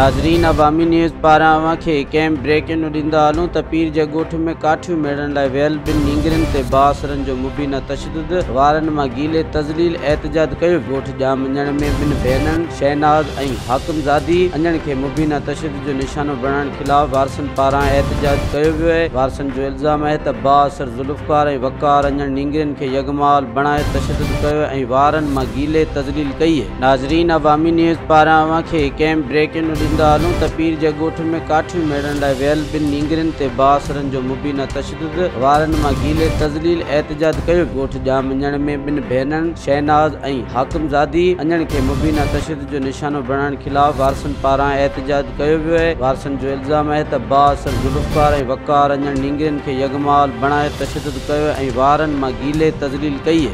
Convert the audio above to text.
ناظرين عوامي نيوز پاران اوهان کي ڪنهن بريڪنگ ڏيندا هلون ته پير جي ڳوٺ ۾ ڪاٺيون ميڙڻ لاء ويل ٻن نينگرين تي بااثرن جو مبينا تشدد، وارن مان گيلي تذليل احتجاج ڪيو ويو. ڳوٺ ڄام اڃڻ ۾ ٻن ڀينرن شهناز ۽ حاڪم زادي اڃڻ کي مبينا تشدد جو نشانو بڻائڻ خلاف وارثن پاران احتجاج ڪيو ويو آهي. وارثن جو الزام آهي ته بااثر ذوالفقار ۽ وقار اڃڻ نينگرين کي يغمال بڻائي تشدد ڪيو ۽ وارن مان گيلي تذليل ڪئي. ناظرين عوامي نيوز پاران اوهان کي ڪنهن بريڪنگ ڏيندا هلون ته پير جي ڳوٺ ۾ ڪاٺيون ميڙڻ لاء ويل ٻن نينگرين تي بااثرن جو مبينا تشدد، وارن مان گيلي تذليل احتجاج ڪيو ويو. ڳوٺ ڄام اڃڻ ۾ ٻن ڀينرن شهناز ۽ حاڪم زادي اڃڻ کي مبينا تشدد جو نشانو بڻائڻ خلاف وارثن پاران احتجاج ڪيو ويو آهي. وارثن جو الزام آهي ته بااثر ذوالفقار ۽ وقار اڃڻ نينگرين کي يغمال بڻائي تشدد ڪيو ۽ وارن مان گيلي تذليل ڪئي.